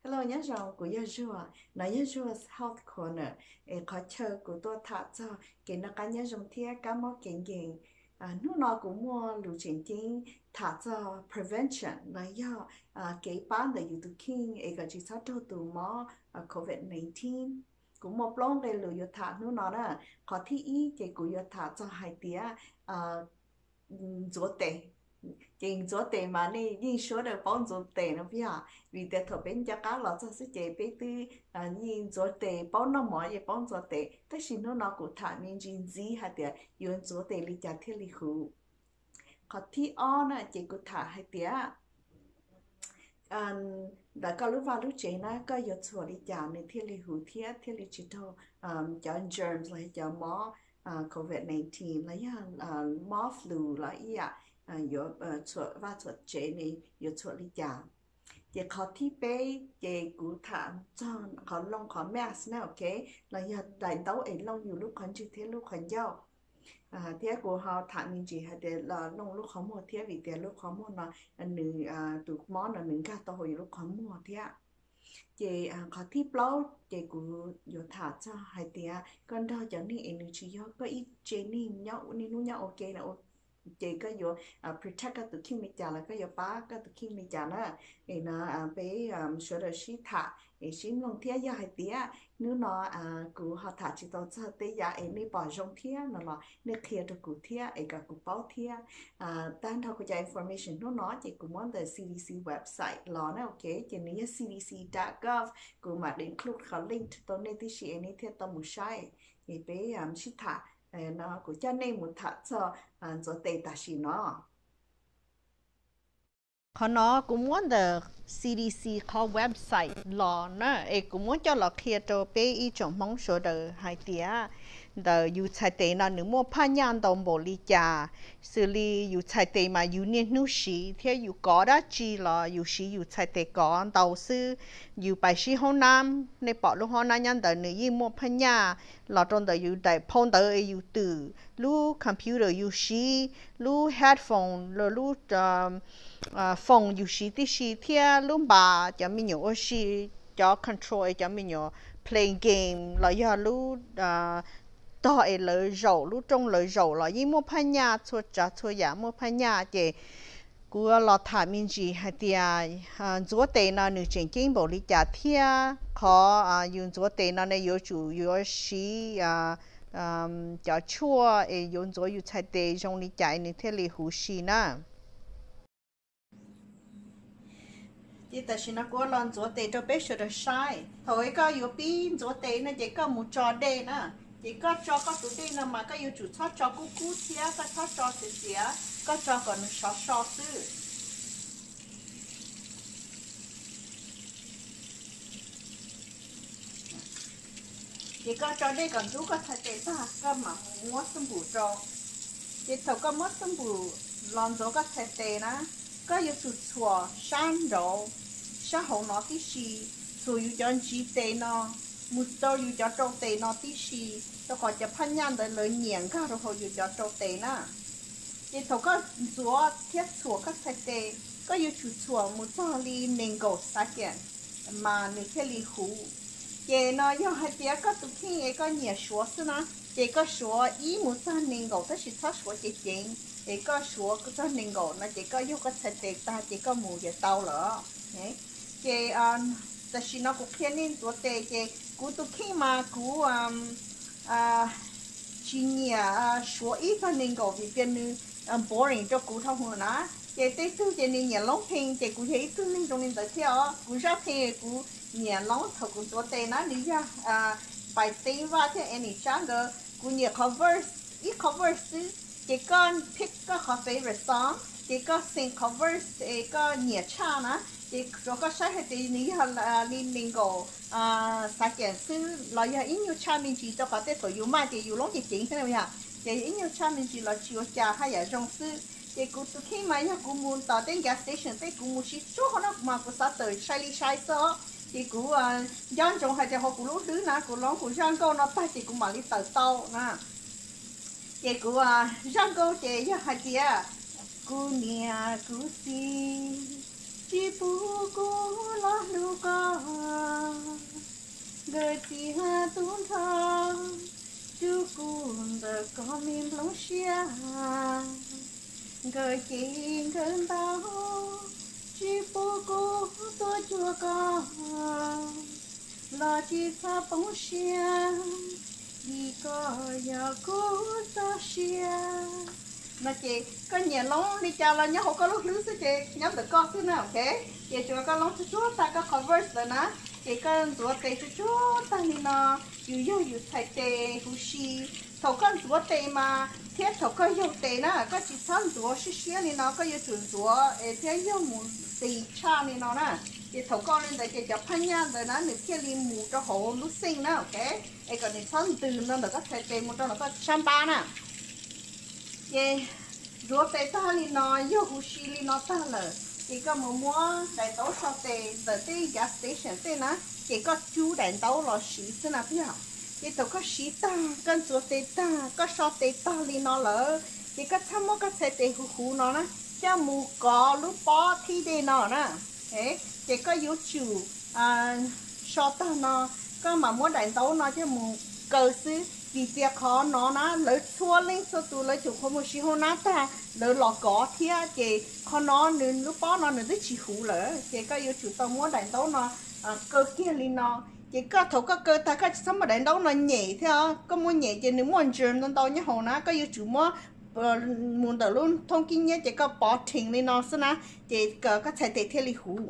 Hello, nyob zoo, kuv yog Zuag, no yog Zuag Health Corner. Es qhov chaw kuv tuaj tham txog kev noj qab nyob zoo thiab kab mob kev nkeeg. Hnub no kuv muaj lus tseem ceeb tham txog prevention los yog kev pab ntawm yus tus kheej es kom tsis txhob raug tus mob COVID nineteen. Kuv muaj plaub nqe lus yuav tham hnub no na. Qhov thib ib ces kuv yuav tham txog hais tias ntxuav tes. Ces ntxuav tes mas nej yeej sawv daws paub ntxuav tes no puas yog? Vim tias thaum peb nco qab los txog xwb ces peb twb yeej ntxuav tes, paub noj mov yeej paub ntxuav tes, tab sis hnub no kuv tham me ntsis ntxiv hais tias yuav ntxuav tes li cas thiaj li huv. Qhov thib ob na ces kuv tham hais tias ntawm koj lub vaj lub tsev na koj yuav txhuam li cas nws thiaj li huv thiab thiaj li tsis raug cov germs los yog cov mob COVID nineteen los yog mob flu los ib yam, yuav txhuam vaj txhuam tsev ne yuav txhuam li cas. Ces qhov thib peb ces kuv tham txog qhov looj qhov mask na, ok, los yog daim ntaub es looj yus lub qhov ntswg thiab lub qhov ncauj. Thiab kuv ho tham me ntsis hais tias looj lub qhov muag thiab vim tias lub qhov muag no nws, tus mob no nws nkag tau hauv yus lub qhov muag thiab. Ces qhov thib plaub ces kuv yuav tham txog hais tias koj nrog cov neeg es nws tsis yog koj ib tse neeg nyob niaj hnub nyob ua ke na, ces koj yuav protect koj tus kheej li cas los koj yuav pab koj tus kheej li cas na. Es no peb sawv daws sib tham es sib mloog thiab yog hais tias hnub no kuv ho tham tsis tau txog tej yam es nej pom zoo thiab no los nej qhia rau kuv thiab es kom kuv paub thiab. Tag nrho kuv cov information hnub no ces kuv muab ntawm C D C website los na, ok, ces nws yog C D C dot gov, kuv mam li include qhov link rau nej tib si es nej thiaj tau mus saib. Es peb sib tham, no kuv coj nej mus tham txog ntxuav tes tam sim no. Qhov no kuv muab ntawm C D C qhov website los na, es kuv muab coj los qhia rau peb ib tsoom Hmoob sawv daws hais tias ntawm yus txhais tes no nws muaj phaj nyaj ntau npaum li cas. Xws li yus txhais tes mas yus niaj hnub siv thiab yus kov dab tsi los yus siv yus txhais tes kov ntau xwb. Yus pais sib hoob nab, nej pom lub hoob nab nyob ntawd nws yeej muaj phaj nyaj los rau ntawm yus daim phau ntawv es yus twm, lub computer yus siv, lub headphone los lub phone yus siv tib si thiab lub npas cov me nyuam ua si, cov control es cov me nyuam play game los yog lub tog es lawv zaum, lub rooj lawv zaum los yeej muaj phaj nyaj, txhua tsav txhua yam muaj phaj nyaj. Ces kuv los tham me ntsis hais tias ntxuav tes no nws tseem ceeb npaum li cas thiab qhov yus ntxuav tes no ne yuav tsum yuav siv cov tshuaj es yuav ntxuav yus txhais tes zoo li cas nws thiaj li huv si na. Ces tam sim no kuv los ntxuav tes rau peb sawv daws saib. Thaum koj yuav pib ntxuav tes no ces koj mus tso dej na. Ces koj tso koj tus dej no mas koj yuav tsum txhob tso kub kub thiab koj txhob tso xiav xiav, koj tso kom nws sov so xwb. Ces koj tso dej kom ntub koj txhais tes tag koj mam muab xab npum rau. Ces thaum koj muab xab npum los ntxuav koj txhais tes na, koj yuav tsum txhuam sab nraud, sab hauv no tib si, txhuam yus cov ntsiv tes no mus rau yus cov rau tes no tib si, rau qhov cov phaj nyaj ntawd lawv nyiam nkag rau hauv yus cov rau tes na. Ces thaum koj ntxuav thiab txhuam koj txhais tes, koj yuav tsum txhuam mus txog li nees nkaum second mas nws thiaj li huv. Ces no yog hais tias koj tus kheej es koj nyiam suav xwb na, ces koj suav ib mus txog nees nkaum tab sis txhob suav ceev ceev, es koj suav txog nees nkaum no ces koj yug koj txhais tes tag ces koj mus yuav tau lawm. Ces tam sim no kuv qhia nej ntxuav tes ces kuv tus kheej mas kuv tsis nyiam suav ib txog nees nkaum vim tias nws boring rau kuv dhau hwv na. Ces tej tug ces nws nyiam loob pheej, ces kuv yog ib tug neeg zoo li ntawd thiab os. Kuv zaj pheej kuv nyiam loob thaum kuv ntxuav tes na, nws yog Pais Teeb Vaj thiab Annie Tsab nkawd, kuv nyiam qhov verse, ib qhov verse xwb. Ces koj pick koj qhov favorite song, ces koj xeem qhov verse es koj nyiam tshaj na, ces rau koj saib hais tias nws yog li nees nkaum second xwb los yog ib nyuag tshaj me ntsis, rau qhov tej thaum yus maj ces yus loob ceev ceev thiab yog, ces ib nyuag tshaj me ntsis los tsis ua cas, haj yam zoo xwb. Ces kuv tus kheej mas yog kuv mus tom tej gas station tej kuv mus sib tsuag no mas kuv xav tawm sai li sai xwb. Ces kuv nco ntsoov hais tias hauv kuv lub hlwb na kuv loob kuv zaj nkauj no tag ces kuv mam li tawm tau na. Ces kuv zaj nkauj ces yog hais tias kuv niam kuv txiv Tsis pub kuv los hlub koj, nkawd txiav tus nrho rau kuv ntawm koj me nplooj siab. Nkawd cem nkawd ntaus, tsis pub kuv tuaj cuag koj, los tsis txhob poob siab, vim koj yog kuv txoj sia. No ces koj nyiam loob li cas los nyob hauv koj lub hlwb xwb ces nyob ntawm koj xwb na, ok. Ces tsuas koj loob tsuag tsuag tag koj qhov verse lawm na, ces koj ntxuav tes tsuag tsuag tag li no, yus yog yus txhais tes huv si. Thaum koj ntxuav tes mas thiab thaum koj yaug tes na, koj tsis txhob ntxuav siab siab li no, koj yuav tsum ntxuav es thiab yaug mus tis tshaj li no na. Ces thaum koj li ntawd ces cov phaj nyaj ntawd na nws thiaj li mus rau hauv lub xeej na, ok. Es kom nws txhob ntws no ntawm koj txhais tes mus rau ntawm koj sab npab na. Ces ntxuav tes tag li no, yaug huv si li no tag lawm, ces koj mus muab daim ntaub so tes ntawm tej gas station tej na, ces koj rub daim ntaub los siv xwb na peb yog. Ces thaum koj siv tag, koj ntxuav tes tag, koj so tes tag li no lawm, ces koj txhob muab koj txhais tes huv huv no na coj mus kov lub pob thib dej no na. Ces koj yuav tsum so tag no, koj mam muab daim ntaub no coj mus kaw xwb, vim tias qhov no na lawv txhua leej txhua tus lawv cov qhuav mus siv hauj nab tag lawv los kov thiab, ces qhov no nws lub pob no nws twb tsis huv lawm, ces koj yuav tsum tau muab daim ntaub no kaw kiag li no. Ces koj thaum koj kaw tag koj tsis txhob muab daim ntaub no nyem thiab os, koj muab nyem ces nws muaj germ ntau ntau nyob hauv na, koj yuav tsum muab mus ntawm lub thoob kib nyab ces koj pov rhees li no xwb na, ces koj txhais tes thiaj li huv.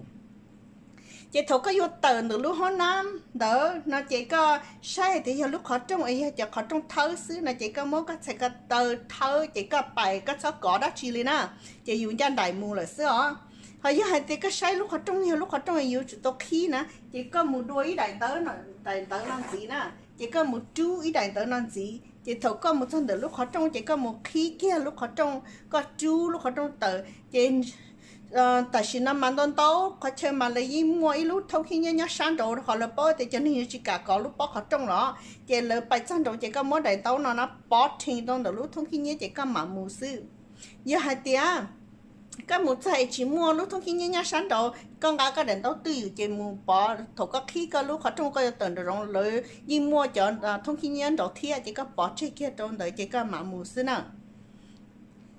Ces thaum koj yuav tawm ntawm lub hoob nab ntawd no ces koj saib hais tias yog lub qhov rooj es yog cov qhov rooj thawb xwb no ces koj muab koj txhais ko taw thawb ces koj pais koj txhob kov dab tsi li na, ces yus ncaj nraim mus lawm xwb os. Ho yog hais tias koj saib lub qhov rooj yog lub qhov rooj yuav tsum tau qhib na, ces koj mus dua ib daim ntawv, daim ntawv no ntxiv na, ces koj mus rub ib daim ntawv no ntxiv, ces thaum koj mus txog ntawm lub qhov rooj ces koj mus qhib kiag lub qhov rooj, koj rub lub qhov rooj tawm ces tam sim no mas ntau ntau qhov chaw mas lawv yeej muaj ib lub thoob khib nyiab nyob sab nraud qhov lawv paub tias cov neeg yuav tsis kam kov lub pob qhov rooj los, ces lawv pais txog nraud ces koj muab daim ntaub no na pov rhees rau ntawm lub thoob khib nyiab ces koj mam mus xwb. Yog hais tias koj mus txog es tsis muaj lub thoob khib nyiab nyob sab nraud, koj nqa koj daim ntaub twj ywm ces mus pov, thaum koj qhib koj lub qhov rooj koj yuav tawm nraum zoov lawv yeej muaj cov thoob khib nyiab nraud thiab ces koj pov tseg kiag rau ntawd ces koj mam mus xwb na.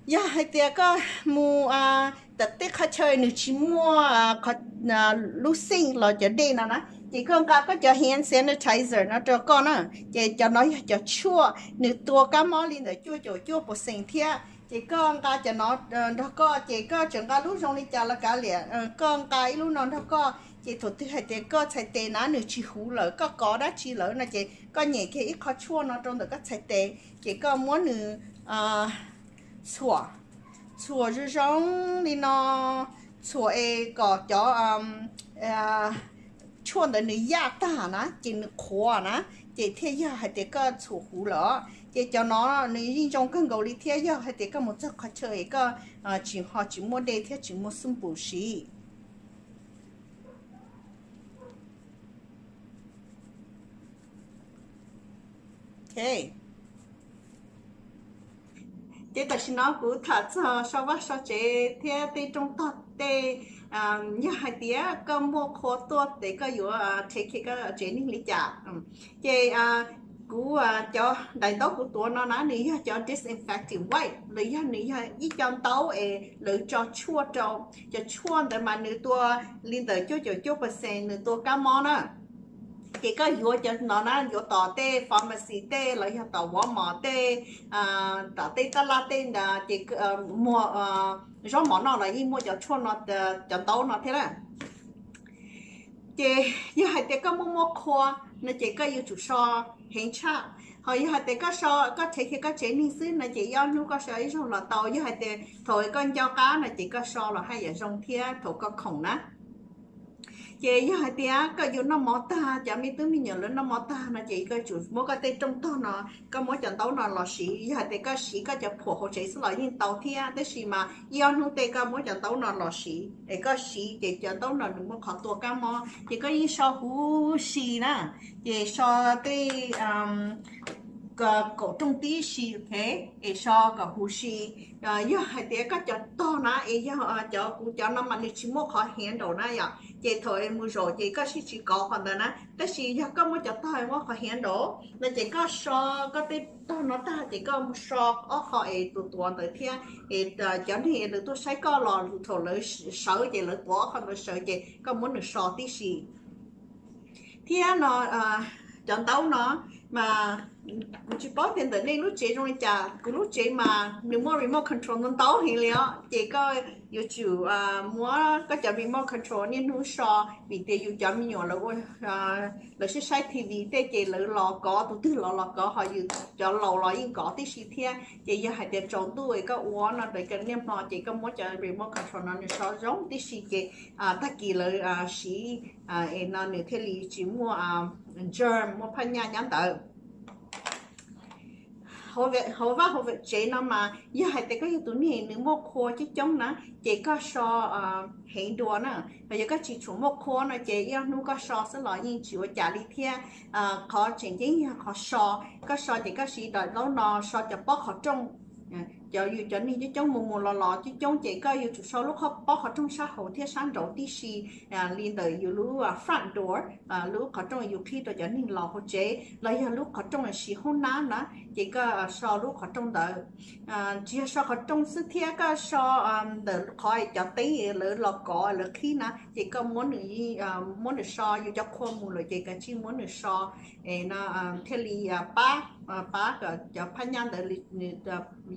Yog hais tias koj mus tawm tej qhov chaw nws tsis muaj lub xeej los cov dej no na, ces koj nqa koj cov hand sanitizer no rau koj na. Ces cov no yog cov tshuaj nws tua kab mob li ntawm cuaj caum cuaj percent thiab, ces koj nqa cov no nrog koj, ces koj tseem nqa lub zoo li cas los kav liam, koj nqa ib lub no nrog koj, ces thaum twg hais tias koj txhais tes na nws tsis huv lawm, koj kov dab tsi lawm no ces koj nyem kiag ib qho tshuaj no rau ntawm koj txhais tes, ces koj muab nws txhuam, txhuam zoo zoo li no, txhuam es kom cov tshuaj ntawd nws yaj tag na ces nws qhuav na, ces thiaj yog hais tias koj txhuam huv lawm. Ces cov no nws yeej zoo kawg nkaus li thiab yog hais tias koj mus txog qhov chaw es koj tsis ho tsis muaj dej thiab tsis muaj xub npum siv. Ces tam sim no kuv tham txog so vaj so tsev thiab tej rooj tog tej, yog hais tias koj muaj qhua tuaj ces koj yuav take care koj tsev neeg li cas. Ces kuv, cov daim ntaub kuv tuav no na nws yog cov disinfectant wipe los yog nws yog ib co ntaub es lawv tso tshuaj rau. Cov tshuaj ntawd mas nws tua li ntawm cuaj caum cuaj percent nws tua kab mob na. Ces koj yuav cov no na yuav tom tej pharmacy tej los yog tom Walmart tej, tom tej taj laj tej ntawd ces muag zaub mov noj los yeej muaj cov tshuaj no, cov ntaub no thiab na. Ces yog hais tias koj muaj muaj qhua no ces koj yuav tsum so heev tshaj. Ho yog hais tias koj so koj take care koj tsev neeg xwb no ces ib ob hnub koj so ib zaug los tau. Yog hais tias thaum koj nco qab no ces koj so los haj yam zoo thiab thaum koj khoom na. Ces yog hais tias koj yuav noj mov tag, cov me tub me nyuam lawv noj mov tag no ces koj yuav tsum muab koj tej rooj tog no, koj muab cov ntaub no los siv. Yog hais tias koj siv koj cov phuam hauv tsev xwb los yeej tau thiab, tab sis mas ib ob hnub tej koj muab cov ntaub no los siv es koj siv ces cov ntaub no nws muaj qhov tua kab mob ces koj yeej so huv si na. Ces so tej kaum rooj tib si, es so kom huv si. Yog hais tias koj cov tog na es yog cov kuv cov no mas nws tsis muaj qhov handle na yom, ces thaum mus zaum ces koj sib tsis kov qhov ntawd na. Tab sis yog koj muaj cov tog muaj qhov handle no ces koj so koj tej tog no tag ces koj mus so ob qho es tus tuav ntawd thiab. Es cov neeg lawv tuaj saib koj los thaum lawv sawv ces lawv tuav ob qho ntawd sawv ces koj muab nws so tib si. Thiab no cov ntaub no mas kuv tsis paub tias ntawm nej lub tsev zoo li cas, kuv lub tsev mas nws muaj remote control ntau ntau heev li os. Ces koj yuav tsum muab koj cov remote control niaj hnub so, vim tias yus cov me nyuam lawv ua, lawv saib saib T V tej ces lawv los kov, tus twg los los kov, ho yus cov laus los yeej kov tib si thiab. Ces yog hais tias tsaus ntuj es koj ua no ntawd cov niaj hmo ces koj muab cov remote control no nws so zoo tib si ces tag kis lawv siv es no nws thiaj li tsis muaj germ, muaj phaj nyaj nyob ntawd. Hauv vaj hauv tsev no mas yog hais tias koj yog tus neeg nws muaj qhua coob coob na, ces koj so heev dua na. Ho yog koj tsis tshua muaj qhua no ces ib ob hnub koj so xwb los yeej tsis ua cas li thiab. Qhov tseem ceeb yog qhov so, koj so ces koj siv daim ntaub no so cov pob qhov rooj. Cov yus cov neeg coob coob mus mus los los coob coob ces koj yuav tsum so lub pob qhov rooj sab hauv thiab sab nraud tib si, li ntawm yus lub front door, lub qhov rooj yus qhib rau cov neeg los hauv tsev los yog lub qhov rooj siv hoob nab na, ces koj so lub qhov rooj ntawd. Tsis yog so qhov rooj xwb thiab koj so ntawm qhov cov teeb lawv los kov lawv qhib na ces koj muab nws, muab nws so, yus cov qhua mus lawm ces kav tsij muab nws so es no thiaj li pab, pab kom cov phaj nyaj ntawd,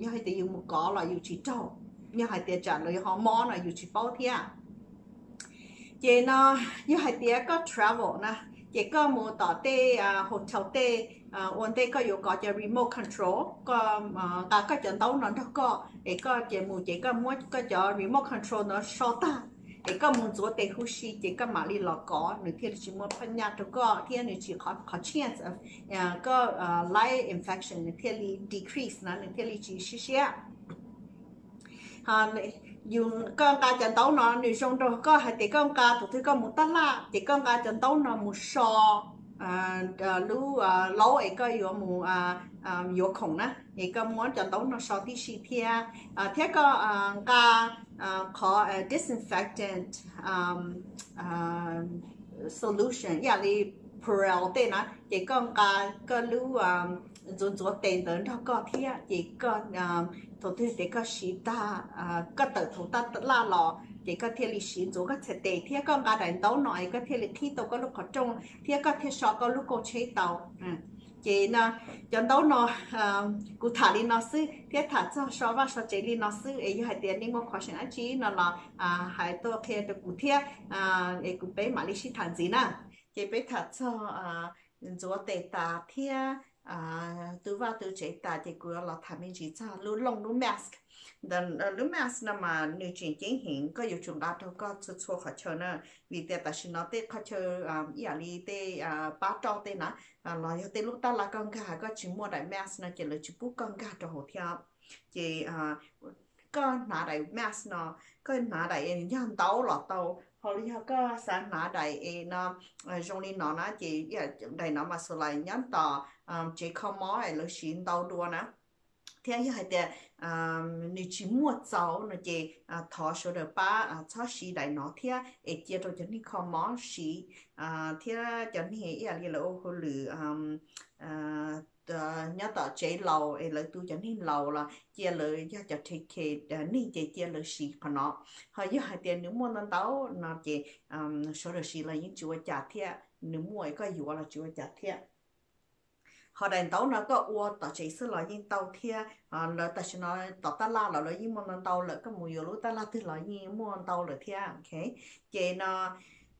yog hais tias yus mus kov los yus tsis raug, yog hais tias tsam lawv ho mob no yus tsis paub thiab. Ces no yog hais tias koj travel na, ces koj mus tom tej hotel tej, ua ntej koj yuav kov cov remote control, koj nqa koj cov ntaub no nrog koj es koj ces mus ces koj muab koj cov remote control no so tag es koj mus ntxuav tes huv si ces koj mam li los kov, nws thiaj li tsis muaj phaj nyaj rau koj thiab nws tsis, qhov chance koj live infection nws thiaj li decrease na, nws thiaj li tsis siab siab. Yus, koj nqa cov ntaub no nws zoo rau koj hais tias koj nqa thaum twg koj mus taj laj ces koj nqa cov ntaub no mus so lub laub es koj yuav mus yuav khoom na, es koj muab cov ntaub no so tib si thiab. Thiab koj nqa qhov disinfectant solution ib yam li Purell tej na, ces koj nqa koj lub ntxuav ntxuav tes ntawd nrog koj thiab ces koj thaum twg tias koj siv tag, koj tawm thaum taj laj los ces koj thiaj li siv ntxuav koj txhais tes thiab koj nqa daim ntaub no es koj thiaj li qhib tau koj lub qhov rooj thiab koj thiaj so koj lub kauj tsheb tau. Ces no cov ntaub no kuv tham li no xwb thiab tham txog so vaj so tsev li no xwb es yog hais tias nej muaj qhov seem dab tsi no los hais tuaj qhia rau kuv thiab es kuv peb mam li sib tham ntxiv na. Ces peb tham txog ntxuav tes tas thiab tu vaj tu tsev tas ces kuv yuav los tham me ntsis txog lub looj lub mask. Ntawm lub mask no mas nws tseem ceeb heev, koj yuav tsum nqa rau koj txhua txhua qhov chaw na, vim tias tam sim no tej qhov chaw ib yam li tej pab roj tej na los yog tej lub taj laj koj nkag koj tsis muaj daim mask no ces lawv tsis pub koj nkag rau hauv thiab. Ces koj hnav daim mask no, koj hnav daim es yog ntaub los tau, ho yog koj xav hnav daim es no zoo li no na ces daim no mas xus lais nyob tom tsev kho mob es lawv siv ntau dua na. Thiab yog hais tias nws tsis muaj txaus no ces thov sawv daws pab txhob siv daim no thiab es cia rau cov neeg kho mob siv, thiab cov neeg ib yam li lawv ua hauj lwm nyob tom tsev laus es lawv tu cov neeg laus los cia lawv yog cov take care neeg ces cia lawv siv qhov no. Ho yog hais tias nws muaj ntau ntau no ces sawv daws siv los yeej tsis ua cas thiab, nws muaj es koj yuav los tsis ua cas thiab. Ho daim ntaub no koj ua tom tsev xwb los yeej tau thiab. Lawv tam sim no tom taj laj los lawv yeej muaj ntau ntau lawm, koj mus yuav lub taj laj twg los yeej muaj ntau lawm thiab. Ces no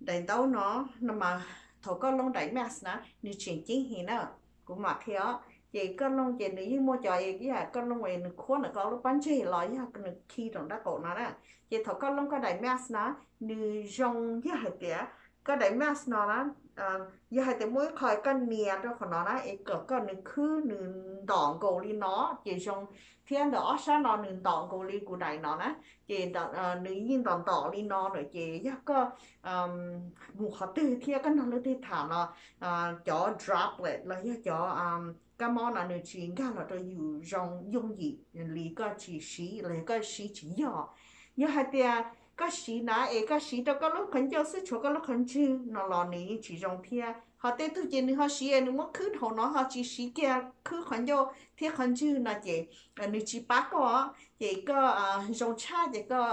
daim ntaub no, no mas thaum koj looj daim mask na nws tseem ceeb heev na. Kuv mam qhia os, ces koj looj ces nws yeej muaj cov ib yam koj looj es nws khuab ntawm koj lub pob ntseg los yog nws khi rau nraub qaum no na. Ces thaum koj looj koj daim mask na, nws zoo yog hais tias koj daim mask no na, yog hais tias muaj ib qho koj nias rau qhov no na es kom koj nws khwb nws ntom nkaus li no ces zoo, thiab ntawm ob sab no nws ntom nkaus li kuv daim no na, ces nws yeej ntom ntom li no lawm ces yog koj mus qhov twg thiab koj nrog leej twg tham los cov droplet los yog cov kab mob no nws tsis nkag los rau yus zoo yooj yim li koj tsis siv los yog koj siv tsis yog. Yog hais tias koj siv na es koj siv rau koj lub qhov ncauj xwb tshuav koj lub qhov ntswg no los nws yeej tsis zoo thiab. Ho tej tug ces nws ho siv nws muab khwb hauv no ho tsis siv kiag khwb qhov ncauj thiab qhov ntswg no ces nws tsis pab koj, ces koj zoo tshaj ces koj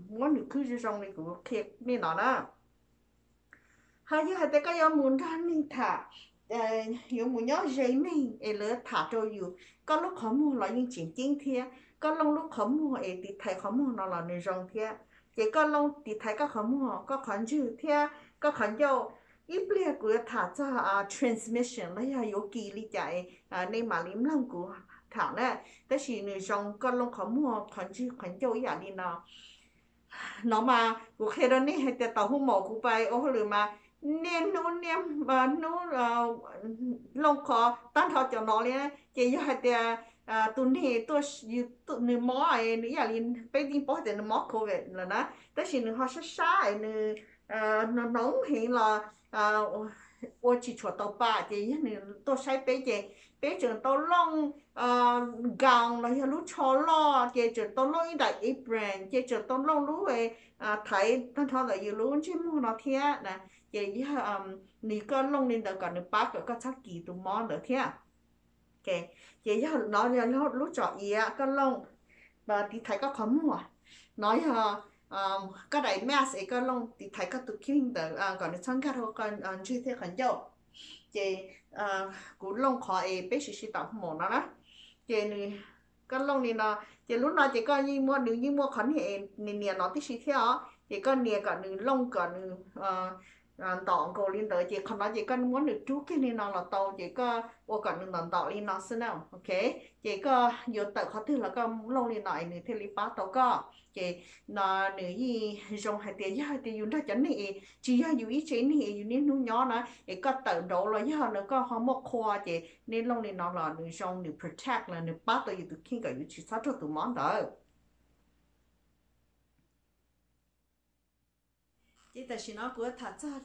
muab nws khwb zoo zoo li kuv qhia nej no na. Ho yog hais tias koj yuav mus nrog neeg tham, yuav mus nyob ze neeg es lawv tham rau yus, koj lub qhov muag los yeej tseem ceeb thiab. Koj looj lub qhov muag es tiv thaiv qhov muag no los nws zoo thiab. Ces koj looj tiv thaiv koj qhov muag, koj qhov ntswg thiab koj qhov ncauj. Ib pliag kuv yuav tham txog transmission los yog yuav kis li cas, nej mam li mloog kuv tham na. Tab sis nws zoo koj looj qhov muag, qhov ntswg, qhov ncauj ib yam li no. No mas kuv qhia rau nej hais tias tau hu maum kuv pais ua hauj lwm mas niaj hnub niaj hnub looj qhov tag nrho cov no li. Ces yog hais tias tus neeg tuaj, nws mob, nws ib yam li peb yeej paub tias nws mob covid lawm na, tab sis nws ho sab sab es nws hnoov heev los ua tsis tshuam tau pa, ces yog nws tuaj saib peb ces peb tseem tau looj gown los yog lub tsho loj, ces tseem tau looj ib daim apron, ces tseem tau looj lub thaiv tag nrho ntawm yus lub ntsej muag no thiab na. Ces yog nws, koj looj li ntawd kom nws pab kom koj txhob kis tus mob ntawd thiab. Ces yog no yog lub tsom iav koj looj tiv thaiv koj qhov muag. No yog koj daim mask es koj looj tiv thaiv koj tus kheej ntawd kom nws txhob nkag rau koj ntswg thiab qhov ncauj. Ces kuv looj qhov es peb siv sib tau hu maum no na. Ces nws, koj looj li no, ces lub no ces koj yeej muaj, nws yeej muaj qhov niag es nias nias no tib si thiab os. Ces koj nias kom nws looj kom nws ntom nkaus li ntawd, ces qhov no ces koj muab nws rub kiag li no los tau, ces koj ua kom nws ntom ntom li no xwb na, ok. Ces koj yuav tawm qhov twg los koj looj li no es nws thiaj li pab tau koj. Ces no nws yeej zoo hais tias yog hais tias yus nrog cov neeg es tsis yog yus ib tsev neeg es yus niaj hnub nyob na, es koj tawm nraud los yog no koj ho muaj qhua, ces nej looj li no los nws zoo, nws protect los nws pab tau yus tus kheej kom yus tsis txhob raug tus mob ntawd. Ces tam sim no kuv tham txog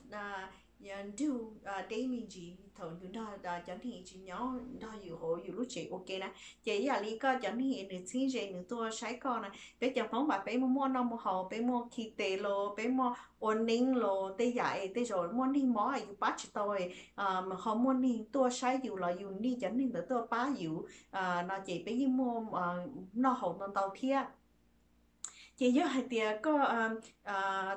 nrug deb me ntsis thaum yus nrog cov neeg tsis nyob nrog yus hauv yus lub tsev ua ke na. Ces ib yam li koj cov neeg nws txheeb ze nws tuaj saib koj na, peb cov Hmoob mas peb muaj muaj noj muaj haus, peb muaj khi tes los, peb muaj ua neeb los, tej yam es tej zaum muaj neeg mob yus pab tsis tau, ho muaj neeg tuaj saib yus los yus nij cov neeg ntawd tuaj pab yus no, ces peb yeej muaj noj haus ntau ntau thiab. Ces yog hais tias koj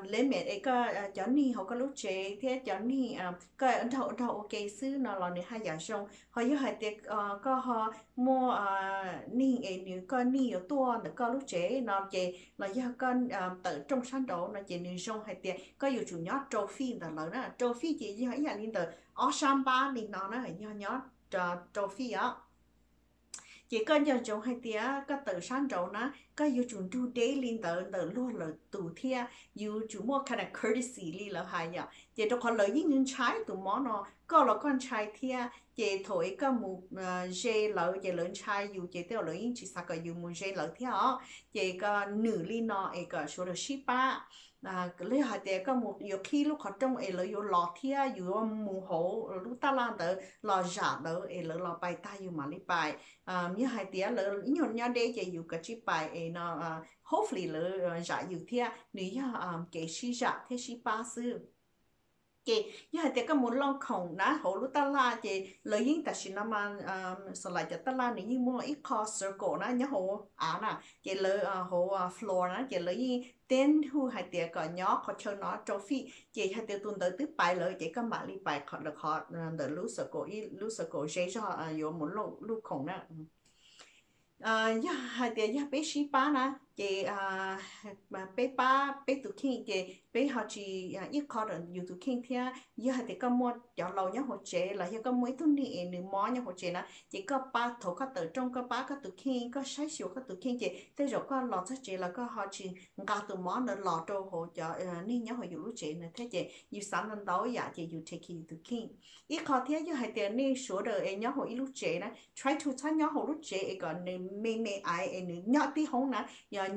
limit es koj cov neeg hauv koj lub tsev thiab cov neeg koj nrog nrog ua ke xwb no los nws haj yam zoo. Ho yog hais tias koj ho muaj neeg es nws, koj neeg yuav tuaj ntawm koj lub tsev no ces los yog koj tawm rooj sab nraud no ces nws zoo hais tias koj yuav tsum nyob rau feet ntawm lawv na. Rau feet ces yog ib yam li ntawm ob sab npab li no na, yog nyob rau feet os. Ces koj nco ntsoov hais tias koj tawm sab nraud na, koj yuav tsum nrug deb li ntawd ntawm luag lwm tus thiab, yuav tsum muaj kind of courtesy li lawv hais yom. Ces rau qhov lawv yeej ntshai tus mob no, koj los koj ntshai thiab. Ces thaum es koj mus ze lawv ces lawv ntshai yus, ces tej zaum lawv yeej tsis xav kom yus mus ze lawv thiab os. Ces koj nws li no es kom sawv daws sib pab. Los yog hais tias koj mus yuav qhib lub qhov rooj es lawv yuav los thiab, yus yuav mus hauv lub taj laj ntawd los zam lawv es lawv los pais tag yus mam li pais. Yog hais tias lawv ib nyuag nyob deb ces yus kav tsij pais es no, hopefully lawv zam yus thiab. Nws yog kev sib zam thiab sib pab xwb. Ces yog hais tias koj mus looj khoom na hauv lub taj laj ces lawv yeej, tam sim no mas xa lais cov taj laj nws yeej muaj ib qho circle na nyob hauv av na, ces lawv hauv floor na ces lawv yeej teb hu hais tias kom nyob qhov chaw no rau feet. Ces yog hais tias tus ntawd twb pais lawm ces koj mam li pais qhov ntawm lub circle, ib lub circle ze zog yuav mus looj khoom na. Yog hais tias yog peb sib pab na ces peb pab peb tus kheej ces peb ho tsis ib qho rau yus tus kheej thiab. Yog hais tias koj muaj cov laus nyob hauv tsev los yog koj muaj ib tug neeg es nws mob nyob hauv tsev na ces koj pab, thaum koj tawm rooj koj pab koj tus kheej, koj saib xyuas koj tus kheej ces tej zaum koj los txog tsev los koj ho tsis nqa tus mob ntawd los rau hauv cov neeg nyob hauv yus lub tsev na thiab. Ces yus xav ntau ntau yam ces yus take care yus tus kheej. Ib qho thiab yog hais tias nej sawv daws es nyob hauv ib lub tsev na, try to txhob nyob hauv lub tsev es kom nws me me aiv es nws nyob tib hoob na.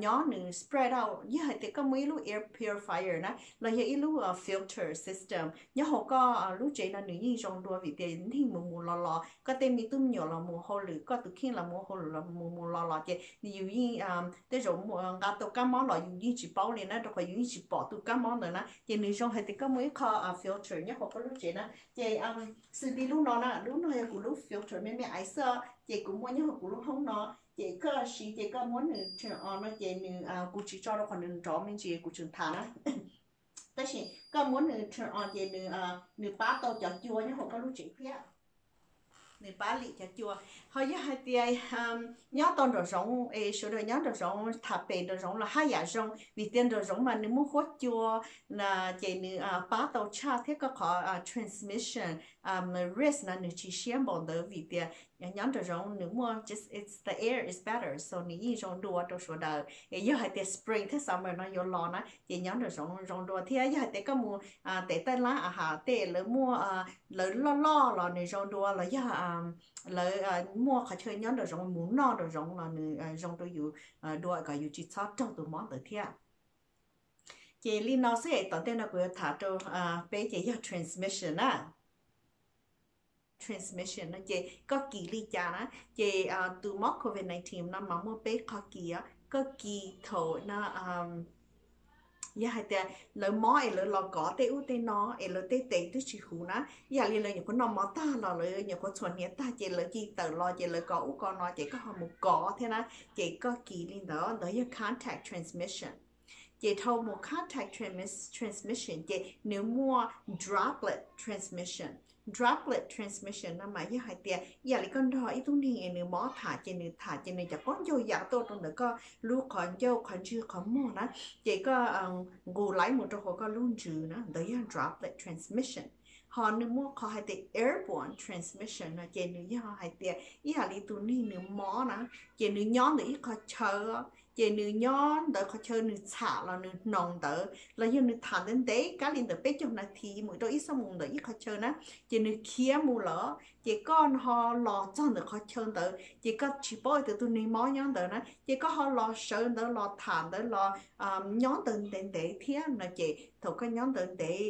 nyob nws spread out. Yog hais tias koj muaj ib lub air purifier na los yog ib lub filter system nyob hauv koj lub tsev no nws yeej zoo dua vim tias neeg mus mus los los, koj tej me tub me nyuam los mus hauj lwm, koj tus kheej los mus hauj lwm los mus mus los los ces yus yeej tej zaum nqa tau kab mob los yus yeej tsis paub li na, rau qhov yus yeej tsis pom tus kab mob ntawd na. Ces nws zoo hais tias koj muaj ib qho filter nyob hauv koj lub tsev na. Ces xws li lub no na, lub no yog kuv lub filter me me aiv xwb, ces kuv muaj nyob hauv kuv lub hoob no. Ces koj siv ces koj muab nws turn on no ces nws, kuv tsis tso rau qhov nws nrov me ntsis kuv tseem tham na. Tab sis koj muab nws turn on ces nws pab tau cov cua nyob hauv koj lub tsev thiab. Nws pab lim cov cua. Ho yog hais tias nyob tau nraum zoov es sawv daws nyob nraum zoov tham pem nraum zoov los haj yam zoo vim tias nraum zoov mas nws muaj huab cua, ces nws pab tau tshaj thiab koj qhov transmission risk no nws tsis siab npaum ntawd vim tias nyob nraum zoov nws muaj just it's the air is better, so nws yeej zoo dua rau sawv daws. Es yog hais tias spring thiab summer no yuav los na ces nyob nraum zoov zoo dua thiab. Yog hais tias koj mus tes taj lab a has tej lawv muaj, lawv loj loj los nws zoo dua, los yog lawv muaj qhov chaw nyob nraum zoov mus noj nraum zoov los nws zoo rau yus dua kom yus tsis txhob raug tus mob ntawd thiab. Ces li no xwb es tom ntej no kuv yuav tham rau peb ces yog transmission na. Transmission no ces koj kis li cas na. Ces tus mob covid nineteen no mas muaj peb qhov kis, koj kis thaum no yog hais tias lawv mob es lawv los kov tej ub tej no es lawv tej tes twb tsis huv na, ib yam li lawv nyuam qhuav noj mov tag los lawv nyuam qhuav txhuam hniav tag ces lawv cia li tawm los ces lawv kov ub kov no ces koj ho mus kov thiab na. Ces koj kis li ntawd, ntawd yog contact transmission. Ces dhau mus contact transmission ces nws muaj droplet transmission. Droplet transmission no mas yog hais tias ib yam li koj nrog ib tug neeg es nws mob tham ces nws tham ces nws cov qaub ncaug ya tuaj rau ntawm koj lub qhov ncauj qhov ntswg qhov muag na, ces koj nqus laiv mus rau hauv koj lub ntsws na, ntawd yog droplet transmission. Ho nws muaj qhov hais tias airborne transmission no ces nws yog hais tias ib yam li tus neeg nws mob na, ces nws nyob ntawm ib qhov chaw, ces nws nyob ntawd qhov chaw nws txham los nws hnoos ntawd los yog nws tham ntev ntev kab li ntawm peb caug nas this mus rau ib xuab moos ntawm ib qhov chaw na, ces nws khiav mus lawm ces koj ho los txog ntawm qhov chaw ntawd ces koj tsis paub tias tus neeg mob nyob ntawd na ces koj ho los sawv ntawd los tham ntawd los nyob ntawd ntev ntev thiab no ces thaum koj nyob ntawd ntev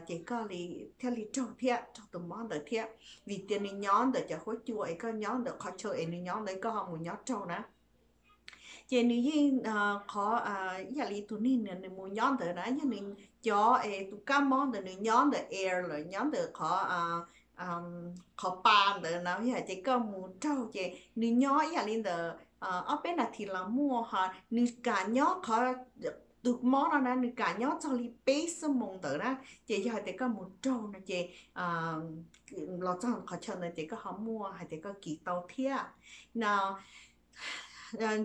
ces koj li thiaj li raug thiab raug tus mob ntawd thiab vim tias nws nyob ntawm cov huab cua es koj nyob ntawm qhov chaw es nws nyob ntawd koj ho mus nyob raug na. Ces nws yeej qhov ib yam li tus neeg nws mus nyob ntawd na yog nws cov es tus kab mob ntawd nws nyob ntawm air lawm nyob ntawm qhov qhov pa ntawd na yog ces koj mus raug ces nws nyob ib yam li ntawm ob peb nas this los muaj ho nws kam nyob qhov tus mob no na nws kam nyob txog li peb xuab moos ntawd na ces yog hais tias koj mus raug no ces los txog qhov chaw ntawd ces koj ho muaj hais tias koj kis tau thiab no.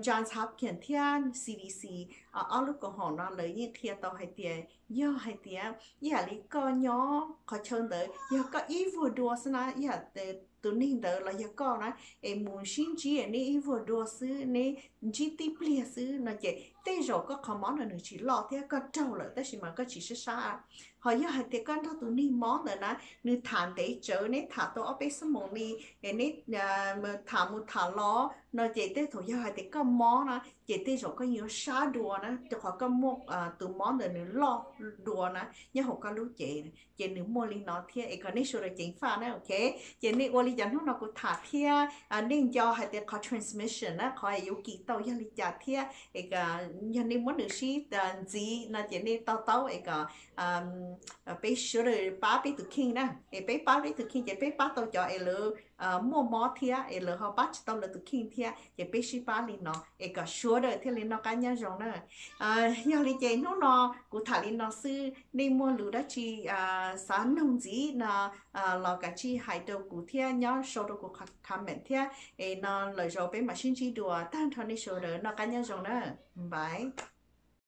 Johns Hopkins thiab C D C ob lub koom haum no lawv yeej qhia tau hais tias yog hais tias ib yam li koj nyob qhov chaw ntawd yog koj ib vuag dua xwb na ib yam tus neeg ntawd los yog koj na es mus sib ntsib neb ib vuag dua xwb neb ntsib tib pliag xwb no ces tej zaum koj qhov mob no nws tsis loj thiab koj raug lawm tab sis mas koj tsis sab sab. Ho yog hais tias koj nrog tus neeg mob ntawd na nws tham ntev tsawv neb tham tau ob peb xuab moos li es neb tham mus tham los no ces tej thaum yog hais tias koj mob na ces tej zaum koj yuav sab dua na rau qhov koj muaj tus mob ntawd nws loj dua na nyob hauv koj lub cev ces nws muaj li no thiab es kom nej sawv daws ceev faj na ok. Ces nej ua li cas hnub no kuv tham thiab nej nco hais tias qhov transmission na qhov yuav kis tau yog li cas thiab es yog nej muab nws sib ntxiv no ces nej to taub es kom peb sawv daws pab peb tus kheej na es peb pab peb tus kheej ces peb pab tau cov es lawv muaj mob thiab es lawv ho pab tsis tau lawv tus kheej thiab ces peb sib pab li no es kom sawv daws thiaj li noj qab nyob zoo na. Yog li ces hnub no kuv tham li no xwb, nej muaj lus dab tsi xav noog ntxiv no los kav tsij hais rau kuv thiab nyob sau rau kuv comment thiab es no lwm zaus peb mam sib ntsib dua. Tag nrho nej sawv daws noj qab nyob zoo na. Bye.